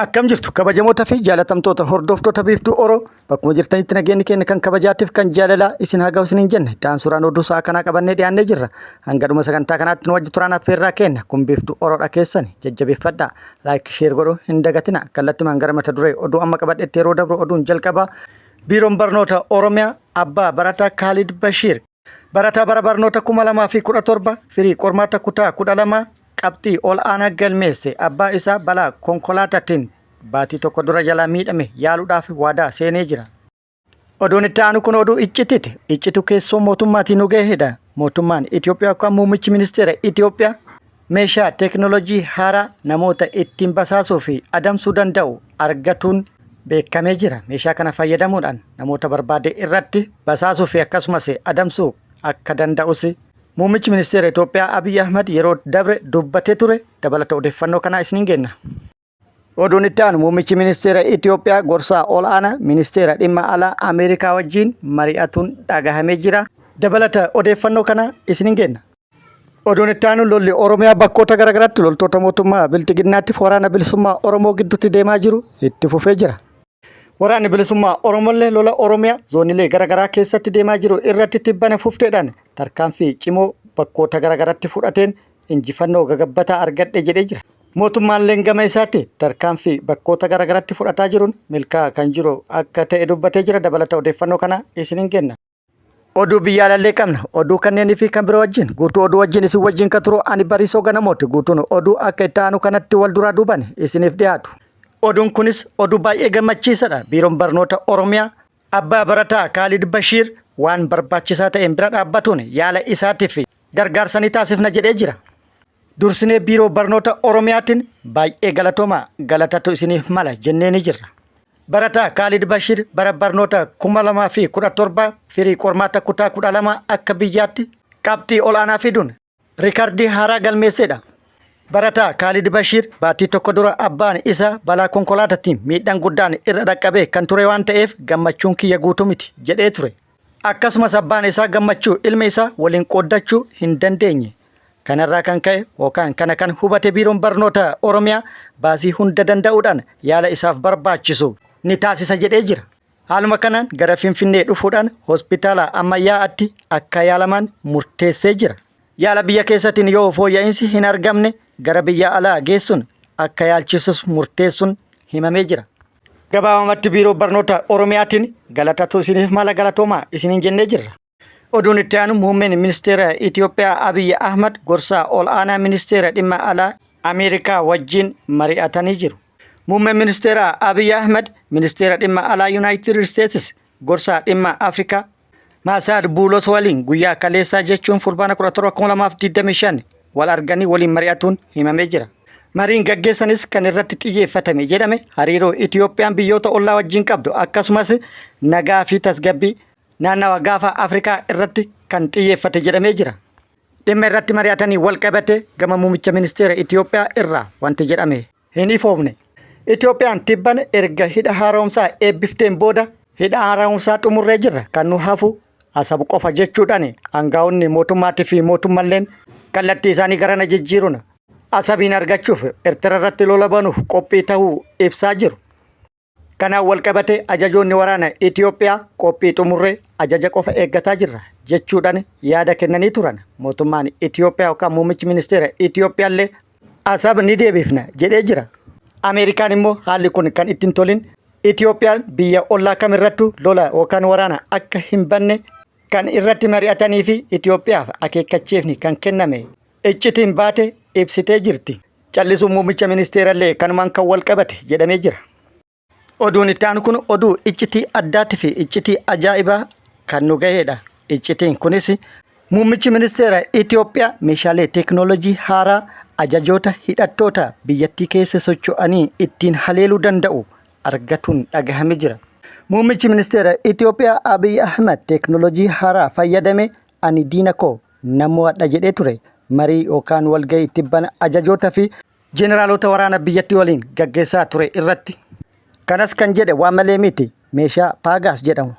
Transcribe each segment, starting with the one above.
Akkam jirtu kabajamoota fi jaalatamtoota hordoftoota Biiftuu Oro, bakkuma jirtanitti nageenyi keenya kan kabajaatiif kan jaalalaa isin haa ga'u isiniin jenna. Itti aansuudhaan oduu sa'a kanaa qabannee dhiyaannee jirra. Hanga dhuma sagantaa kanaatti nu wajji turaan affeerraa keenya. Kun Biiftuu Oroodha, keessani jajjabeeffadhaa. Like, share godhuu hin dagatina. Kallattimaan gara mata duree oduu amma qabadhetti yeroo dabru, oduun jalqabaa Biiroon Barnoota Oromiyaa abbaa barataa Kaalid Bashiir, barataa bara barnoota 2017 firii qormaata kutaa 12 qabxii ol aanaa galmeesse, abbaa isaa balaa konkolaataatiin baatii tokko dura jalaa miidhame yaaluudhaaf waadaa seenee jira. Oduun itti aanu kun oduu iccitiiti. Iccitu keessoo mootummaatiin nu gahedha. Mootummaan Itoophiyaa yookaan muummichi ministeera Itoophiyaa meeshaa teekinooloojii haaraa namoota ittiin basaasuu fi adamsuu danda'u argatuun beekamee jira. Meeshaa kana fayyadamuudhaan namoota barbaade irratti basaasuu fi akkasumas adamsuu akka danda'us muummichi ministeera Itoophiyaa Abiy Ahmad yeroo dabre dubbatee ture. Dabalata odeeffannoo kanaa isiniin genna. Oduun itti aanu muummichi ministeera Itoophiyaa gorsaa ol'aanaa ministeera dhimma alaa Ameerikaa wajjin mari'atuun dhagahamee jira. Dabalata odeeffannoo kana isiniin genna. Oduun itti aanu lolli Oromiyaa bakkoota garaagaraatti loltoota mootummaa Bilxiginnaatiif waraana bilisummaa Oromoo gidduutti deemaa jiru itti fufee jira. Waraanni bilisummaa Oromollee lola Oromiyaa zoonilee garaagaraa keessatti deemaa jiru irratti tibbana fufteedhaan tarkaanfii cimoo bakkoota garaagaraatti fudhateen injifannoo gagabbataa argadhe jedhee jira. Mootummaalleen gama isaatti tarkaanfii bakkoota garaagaraatti fudhataa jiruun milkaa'aa kan jiru akka ta'e dubbatee jira. Dabalata odeeffannoo kana isiniin kenna. Oduu biyya alallee qabna. Oduu kanneenii fi kan biroo wajjin guutuu oduu wajjin isin wajjin kan turu ani Bariisoo Ganamooti. Guutuun oduu akka itti aanu kanatti wal duraa duuban isiniif dhiyaatu. Oduun kunis oduu baay'ee gammachiisadha. Biiroon Barnoota Oromiyaa abbaa barataa Kaalid Bashiir waan barbaachisaa ta'een bira dhaabbatuun yaala isaatiif gargaarsa ni taasifna jedhee jira. Dursinee Biiroo Barnoota Oromiyaatiin baay'ee galatoomaa, galatatu isiniif mala jennee ni jirra. Barataa Kaalid Bashiir bara barnoota 2017 firii qormaata kutaa 12 akka biyyaatti qabxii ol'aanaa fiduun rikardii haaraa galmeessedha. Barataa Kaalid Bashiir baatii tokko dura abbaan isaa balaa konkolaataatiin miidhaan guddaan irra dhaqqabee kan ture waan ta'eef gammachuun kiyya guutuu miti jedhee ture. Akkasumas abbaan isaa gammachuu ilma isaa waliin qooddachuu hin dandeenye. Kanarraa kan ka'e yookaan kana kan hubate Biiroon Barnoota Oromiyaa baasii hunda danda'uudhaan yaala isaaf barbaachisu ni taasisa jedhee jira. Haaluma kanaan gara Finfinnee dhufuudhaan hospitaala ammayyaa'aatti akka yaalaman murteessee jira. Yaala biyya keessaatiin yoo fooyya'insi hin argamne gara biyya alaa geessuun akka yaalchisus murteessuun himamee jira. Gabaabumatti Biiroo Barnoota Oromiyaatiin galatatu isiniif mala, galatoomaa isiniin jennee jirra. Oduun itti aanu muummeen ministeera Itoophiyaa Abiy Ahmad gorsaa ol aanaa ministeera dhimma alaa Ameerikaa wajjin mari'atanii jiru. Muummeen ministeera Abiy Ahmad ministeera dhimma alaa Yuunaayitid Isteetsis gorsaa dhimma Afrikaa Maasaad Buulos waliin guyyaa kaleessaa jechuun Fulbaana 17 2025 wal arganii waliin mari'atuun himamee jira. Mariin gaggeessanis kan irratti xiyyeeffatame jedhame hariiroo Itoophiyaan biyyoota ollaa wajjin qabdu, akkasumas nagaa fi tasgabbii naannawa gaafa Afrikaa irratti kan xiyyeeffate jedhamee jira. Dhimma irratti mari'atanii wal qabate gama muummicha ministeera Itoophiyaa irraa wanti jedhame hin ifoofne. Itoophiyaan tibbana erga hidha haaromsaa eebbifteen booda hidha haaromsaa xumurree jirra, kan nu hafu Asab qofa jechuudhaan aangaa'onni mootummaatii fi mootummalleen kallattii isaanii garana jijjiiruun Asabiin argachuuf Eertiraa irratti lola banuuf qophii ta'uu ibsaa jiru. Kanaan wal qabatee ajajoonni waraana Itoophiyaa qophii xumurree ajaja qofa eeggataa jirra jechuudhaan yaada kennanii turan. Mootummaan Itoophiyaa yookaan muummichi ministeera Itoophiyaa illee Asab ni deebifna jedhee jira. Ameerikaan immoo haalli kun kan itti hin tolin, Itoophiyaan biyya ollaa kamirrattuu lola yookaan waraana akka hin banne kan irratti mari'atanii fi Itoophiyaaf akeekkachiifni kan kenname iccitiin baate ibsitee jirti. Callisuun muummicha ministeerallee kanumaan kan wal qabate jedhamee jira. Oduun itti aanu kun oduu iccitii addaatii fi iccitii ajaa'ibaa kan nu gahedha. Iccitiin kunis muummichi ministeera Itoophiyaa meeshaalee teekinooloojii haaraa ajajoota hidhattoota biyyattii keessa socho'anii ittiin haleeluu danda'u argatuun dhagahame jira. Muummichi ministeera Itoophiyaa Abiy Ahmed teekinooloojii haaraa fayyadame ani diina koo nan mo'adha jedhee ture marii yookaan walgahii tibbana ajajoota fi jeneraalota waraana biyyattii waliin gaggeessaa ture irratti. Kanas kan jedhe waan malee miti, meeshaa Paagaas jedhamu.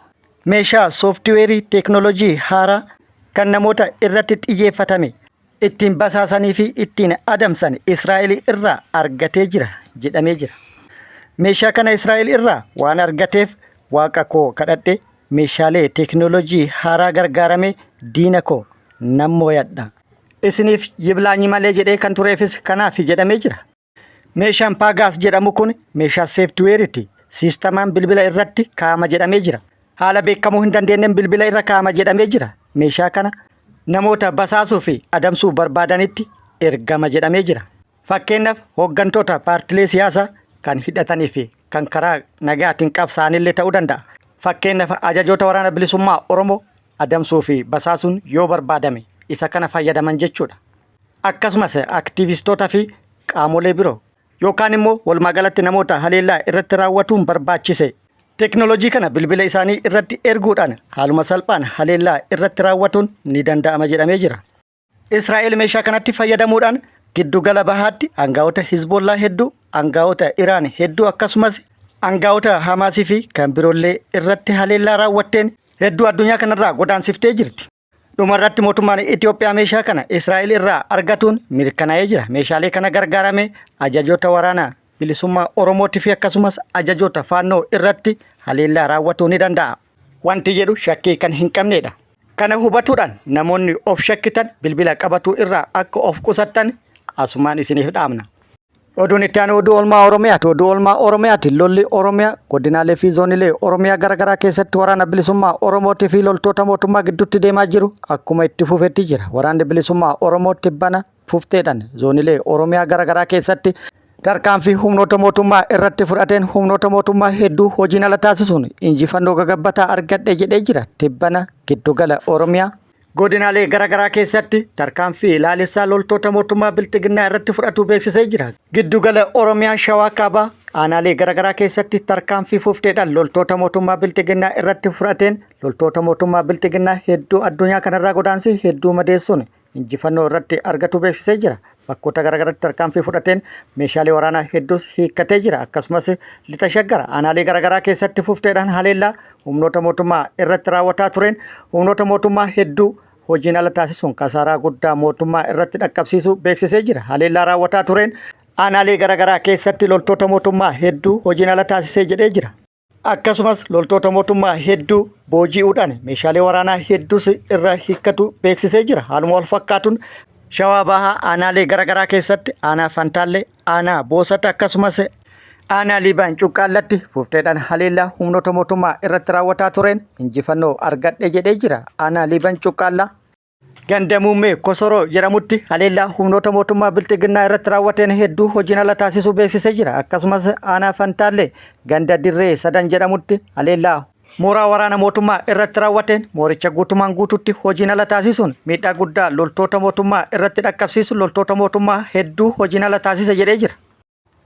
Meeshaa sooftiweerii teeknooloojii haaraa kan namoota irratti xiyyeeffatame ittiin basaasanii fi ittiin adamsan Israa'el irraa argatee jira jedhamee jira. Meeshaa kana Israa'el irraa waan argateef Waaqa koo kadhadhe meeshaalee teeknooloojii haaraa gargaaramee diina koo nan mooyadha. Isiniif yiblaanyi malee jedhee kan tureefis kanaafi jedhamee jira. Meeshaan Paagaas jedhamu kun meeshaa seeftiweeriti. Siistamaan bilbila irratti kaa'ama jedhamee jira. Haala beekamuu hin dandeenyeen bilbila irra kaa'ama jedhamee jira. Meeshaa kana namoota basaasuu fi adamsuu barbaadanitti ergama jedhamee jira. Fakkeenyaaf hooggantoota paartilee siyaasaa kan hidhatanii fi kan karaa nagaatiin qabsaa'anillee ta'uu danda'a. Fakkeenyaaf ajajoota waraana bilisummaa Oromoo adamsuu fi basaasuun yoo barbaadame isa kana fayyadaman jechuudha. Akkasumas aktiivistoota fi qaamolee biroo yookaan immoo walumaa galatti namoota haleellaa irratti raawwatuun barbaachise teeknooloojii kana bilbila isaanii irratti erguudhaan haaluma salphaan haleellaa irratti raawwatuun ni danda'ama jedhamee jira. Israa'el meeshaa kanatti fayyadamuudhaan giddugala bahaatti aangaa'ota Hizbollaa hedduu, aangaa'ota Iraan hedduu akkasumas aangaa'ota Hamaasii fi kan biroollee irratti haleellaa raawwatteen hedduu addunyaa kanarraa godaansiftee jirti. Dhumarratti mootummaan Itoophiyaa meeshaa kana Israa'el irraa argatuun mirkanaa'ee jira. Meeshaalee kana gargaaramee ajajoota waraanaa bilisummaa Oromootii fi akkasumas ajajoota faannoo irratti haleellaa raawwatuu ni danda'a. Wanti jedhu shakkii kan hin qabnedha. Kana hubatuudhaan namoonni of shakkitan bilbila qabatuu irraa akka of qusattan asumaan isiniif dhaamna. Oduun itti aanu oduu oolmaa Oromiyaati. Oduu oolmaa Oromiyaati. Lolli Oromiyaa godinaalee fi zoonilee Oromiyaa garaagaraa keessatti waraana bilisummaa Oromootii fi loltoota mootummaa gidduutti deemaa jiru akkuma itti fufetti jira. Waraanni bilisummaa Oromoo tibbana fufteedhaan zoonilee Oromiyaa garaagaraa keessatti tarkaanfii humnoota mootummaa irratti fudhateen humnoota mootummaa hedduu hojiin ala taasisuun injifannoo gagabbataa argadhe jedhee jira. Tibbana giddugala Oromiyaa Godinaalee garaagaraa keessatti tarkaanfii laalessaa loltoota mootummaa Bilxiginnaa irratti fudhatu beeksisee jira. Giddugala Oromiyaa Shawaa Kaabaa aanaalee garaagaraa keessatti tarkaanfii fufteedhaan loltoota mootummaa Bilxiginnaa irratti fudhateen loltoota mootummaa Bilxiginnaa hedduu addunyaa kanarraa godaansee hedduu madeessuun injifannoo irratti argatu beeksisee jira. Bakkoota garaagaraatti tarkaanfii fudhateen meeshaalee waraanaa hedduus hiikkatee jira. Akkasumas lixa shaggar aanaalee garaagaraa keessatti fufteedhaan haleellaa humnoota mootummaa irratti raawwataa tureen humnoota mootummaa hedduu hojiin ala taasisuun kasaaraa guddaa mootummaa irratti dhaqqabsiisuu beeksisee jira. Haleellaa raawwataa tureen aanaalee garaagaraa keessatti loltoota mootummaa hedduu hojiin ala taasisee jedhee jira. Akkasumas loltoota mootummaa hedduu booji'uudhaan meeshaalee waraanaa hedduus irra hiikkatu beeksisee jira. Haaluma wal fakkaatuun Shawaa Bahaa aanaalee garaagaraa keessatti aanaa Fantaallee, aanaa Boosata akkasumas aanaa Liibaan Cuqqaallatti fufteedhaan haleellaa humnoota mootummaa irratti raawwataa tureen injifannoo argadhe jedhee jira. Aanaa Liibaan Cuqqaallaa Ganda Muummee Kosoroo jedhamutti haleellaa humnoota mootummaa Bilxiginnaa irratti raawwateen hedduu hojiin ala taasisuu beeksisee jira. Akkasumas aanaa Fantaallee ganda Dirree Sadan jedhamutti haleellaa mooraa waraana mootummaa irratti raawwateen mooricha guutumaan guututti hojiin ala taasisuun miidhaa guddaa loltoota mootummaa irratti dhaqqabsiisu loltoota mootummaa hedduu hojiin ala taasise jedhee jira.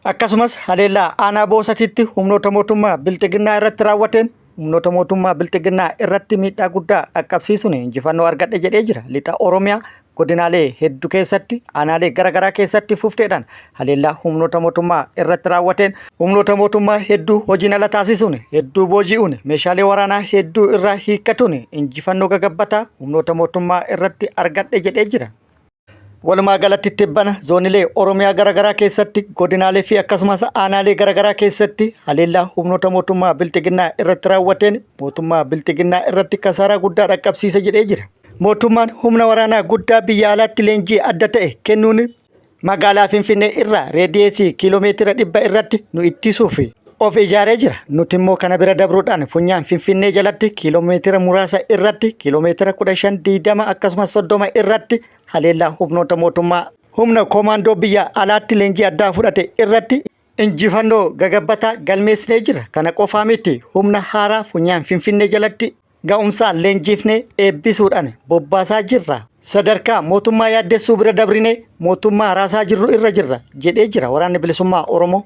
Akkasumas haleellaa aanaa Boosatitti humnoota mootummaa Bilxiginnaa irratti raawwateen humnoota mootummaa Bilxiginnaa irratti miidhaa guddaa dhaqqabsiisuun injifannoo argadhe jedhee jira. Lixa Oromiyaa godinaalee hedduu keessatti aanaalee garaagaraa keessatti fufteedhaan haleellaa humnoota mootummaa irratti raawwateen humnoota mootummaa hedduu hojiin ala taasisuun hedduu booji'uun meeshaalee waraanaa hedduu irraa hiikkatuun injifannoo gagabbataa humnoota mootummaa irratti argadhe jedhee jira. Walumaa galatti tibbana zoonilee Oromiyaa garaagaraa keessatti godinaalee fi akkasumas aanaalee garaagaraa keessatti haleellaa humnoota mootummaa Bilxiginnaa irratti raawwateen mootummaa Bilxiginnaa irratti kasaaraa guddaa dhaqqabsiise jedhee jira. Mootummaan humna waraanaa guddaa biyya alaatti leenjii adda ta'e kennuun magaalaa Finfinnee irraa reediyeesii kiiloomeetira 100 irratti nu ittisuuf of ijaaree jira. Nuti immoo kana bira dabruudhaan funyaan Finfinnee jalatti kiiloomeetira muraasa irratti kiiloomeetira 15, 20 akkasumas 30 irratti haleellaa humnoota mootummaa humna koomaandoo biyya alaatti leenjii addaa fudhate irratti injifannoo gagabbataa galmeessinee jira. Kana qofaa miti humna haaraa funyaan Finfinnee jalatti ga'umsaan leenjiifnee eebbisuudhaan bobbaasaa jirra. Sadarkaa mootummaa yaaddessuu bira dabrinee mootummaa raasaa jirru irra jirra jedhee jira waraanni bilisummaa Oromoo.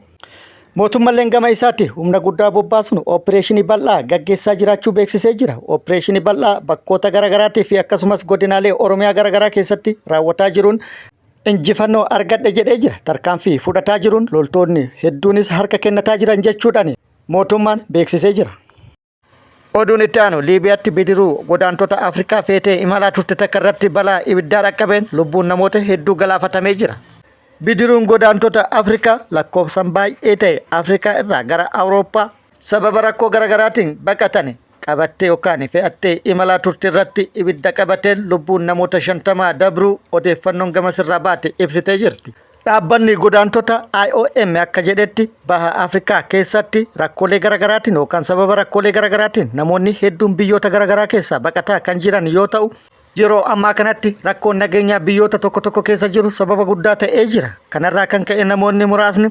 Mootummalleen gama isaatti humna guddaa bobbaasuun ooppireeshinii bal'aa gaggeessaa jiraachuu beeksisee jira. Ooppireeshinii bal'aa bakkoota garaagaraatii fi akkasumas godinaalee Oromiyaa garaagaraa keessatti raawwataa jiruun injifannoo argadhe jedhee jira. Tarkaanfii fudhataa jiruun loltoonni hedduunis harka kennataa jiran jechuudhaan mootummaan beeksisee jira. Oduun itti aanu Liibiyaatti bidiruu godaantota Afrikaa feetee imalaa turte takka irratti balaa ibiddaa dhaqqabeen lubbuun namoota hedduu galaafatamee jira. Bidiruun godaantota Afrikaa lakkoofsan baay'ee ta'e Afrikaa irraa gara Awurooppaa sababa rakkoo garaagaraatiin baqatan qabattee yookaan fe'attee imalaa turte irratti ibidda qabateen lubbuun namoota 50 dabruu odeeffannoon gamasirraa baate ibsitee jirti. Dhaabbanni godaantota IOM akka jedhetti baha Afrikaa keessatti rakkoolee garaagaraatiin yookaan sababa rakkoolee garaagaraatiin namoonni hedduun biyyoota garaagaraa keessaa baqataa kan jiran yoo ta'u, yeroo ammaa kanatti rakkoon nageenyaa biyyoota tokko tokko keessa jiru sababa guddaa ta'ee jira. Kanarraa kan ka'e namoonni muraasni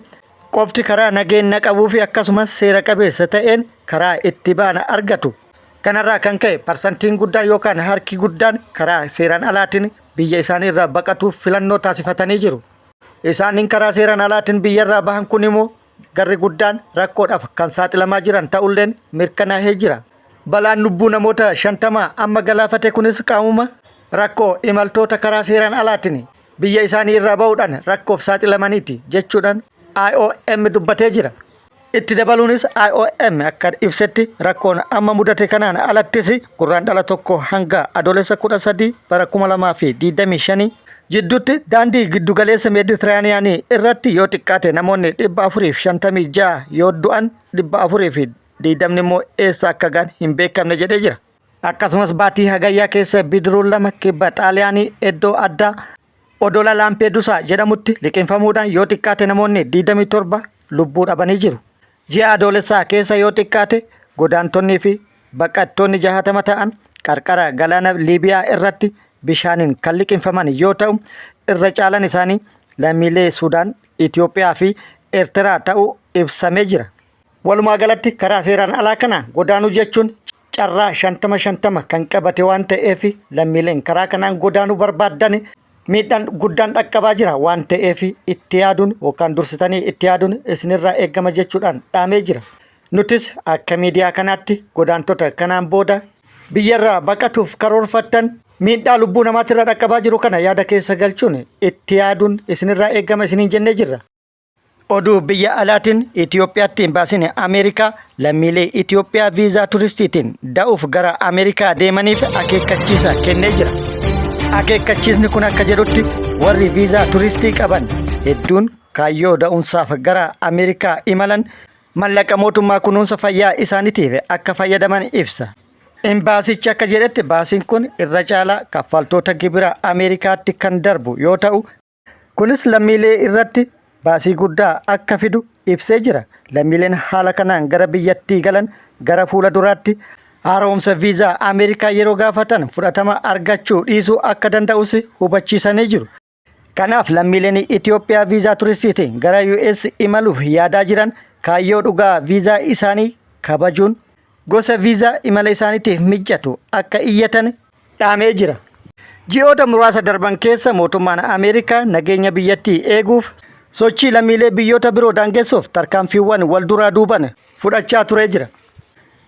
qofti karaa nageenya qabuu fi akkasumas seera qabeessa ta'een karaa itti ba'an argatu. Kanarraa kan ka'e parsantiin guddaan yookaan harki guddaan karaa seeraan alaatiin biyya isaanii irraa baqatuuf filannoo taasifatanii jiru. Isaaniin karaa seeraan alaatiin biyyarraa bahan kun immoo garri guddaan rakkoodhaaf kan saaxilamaa jiran ta'ulleen mirkanaa'ee jira. Balaan lubbuu namoota 50 amma galaafate kunis qaamuma rakkoo imaltoota karaa seeraan alaatiin biyya isaanii irraa ba'uudhaan rakkoof saaxilamaniiti jechuudhaan IOM dubbatee jira. Itti dabaluunis IOM akka ibsetti rakkoon amma mudate kanaan alattis Gurraandhala 1 hanga Adoolessa 13 bara 2025 jidduutti daandii giddugaleessa Meeditiraaniyaanii irratti yoo xiqqaate namoonni 456 yoo du'an 420 immoo eessa akka ga'an hin beekamne jedhee jira. Akkasumas baatii Hagayyaa keessa bidiruun lama kibba Xaaliyaanii iddoo addaa Odola Laampeedusaa jedhamutti liqimfamuudhaan yoo xiqqaate namoonni 27 lubbuu dhabanii jiru. Ji'a Adoolessaa keessa yoo xiqqaate godaantonnii fi baqattoonni 60 ta'an qarqara galaana Liibiyaa irratti bishaaniin kan liqimfaman yoo ta'u, irra caalan isaanii lammiilee Sudaan, Itoophiyaa fi Eertiraa ta'uu ibsamee jira. Walumaa galatti karaa seeraan alaa kana godaanuu jechuun carraa 50-50 kan qabate waan ta'eef lammiileen karaa kanaan godaanuu barbaaddan miidhaan guddaan dhaqqabaa jira waan ta'eef itti yaaduun yookaan dursitanii itti yaaduun isinirraa eegama jechuudhaan dhaamee jira. Nutis akka miidiyaa kanaatti godaantota kanaan booda biyyarraa baqatuuf karoorfattan miidhaa lubbuu namaatirra dhaqqabaa jiru kana yaada keessa galchuun itti yaaduun isinirraa eegama isiniin jennee jirra. Oduu biyya alaatiin Itoophiyaatti imbaasiin Ameerikaa lammiilee Itoophiyaa viizaa turistiitiin da'uuf gara Ameerikaa deemaniif akeekkachiisa kennee jira. Akeekkachiisni kun akka jedhutti warri viizaa turistii qaban hedduun kaayyoo da'umsaaf gara Ameerikaa imalan mallaqa mootummaa kunuunsa fayyaa isaaniitiif akka fayyadaman ibsa. Imbaasichi akka jedhetti baasiin kun irra caalaa kaffaltoota gibira Ameerikaatti kan darbu yoo ta'u, Kunis lammiilee irratti baasii guddaa akka fidu ibsee jira. Lammiileen haala kanaan gara biyyattii galan gara fuula duraatti haaromsa viizaa Ameerikaa yeroo gaafatan fudhatama argachuu dhiisuu akka danda'us hubachiisanii jiru. Kanaaf lammiileen Itoophiyaa viizaa turistiitiin gara US imaluuf yaadaa jiran kaayyoo dhugaa viizaa isaanii kabajuun gosa viizaa imala isaaniitiif mijatu akka iyyatan dhaamee jira. Ji'oota muraasa darban keessa mootummaan Ameerikaa nageenya biyyattii eeguuf sochii lammiilee biyyoota biroo daangessuuf tarkaanfiiwwan wal duraa duuban fudhachaa turee jira.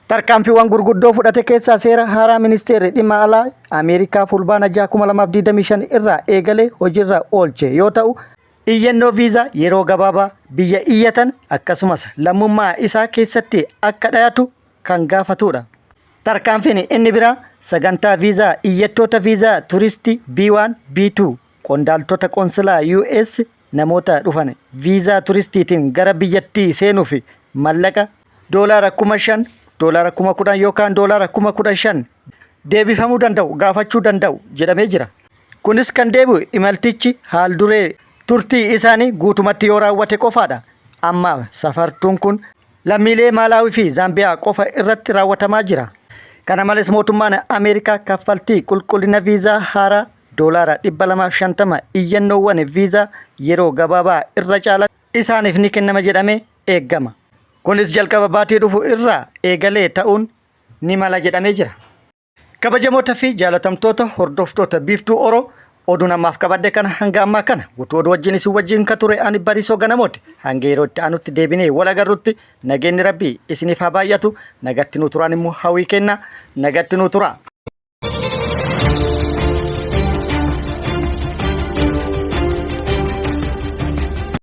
Tarkaanfiiwwan gurguddoo fudhate keessaa seera haaraa ministeerri dhimma alaa Ameerikaa Fulbaana 6 2025 irraa eegalee hojiirra oolche yoo ta'u, iyyannoo viizaa yeroo gabaabaa biyya iyyatan akkasumas lammummaa isaa keessatti akka dhayatu kan gaafatudha. Tarkaanfiin inni biraa sagantaa viizaa iyyattoota viizaa turistii B1, B2 qondaaltota qonsilaa US namoota dhufan viizaa turistiitiin gara biyyattii seenuuf mallaqa doolaara 5,000, doolaara 10,000 yookaan doolaara 15,000 deebifamuu danda'u gaafachuu danda'u jedhamee jira. Kunis kan deebi'u imaltichi haal duree turtii isaanii guutumatti yoo raawwate qofaadha. Ammaaf safartuun kun lammiilee Maalaawii fi Zaambiyaa qofa irratti raawwatamaa jira. Kana malees mootummaan Ameerikaa kaffaltii qulqullina viizaa haaraa doolaara 250 iyyannoowwan viizaa yeroo gabaabaa irra caalan isaaniif ni kennama jedhamee eegama. Kunis jalqaba baatii dhufu irraa eegalee ta'uun ni mala jedhamee jira. Kabajamoota fi jaalatamtoota hordoftoota Biiftuu Oro oduun ammaaf qabadhe kana hanga ammaa kana guutuu oduu wajjin isin wajjin ka ture ani Bariisoo Ganamooti. Hanga yeroo itti aanutti deebinee wal agarrutti nageenyi Rabbii isiniif haa baay'atu. Nagatti nu turaan immoo hawwii kenna. Nagatti nu turaa.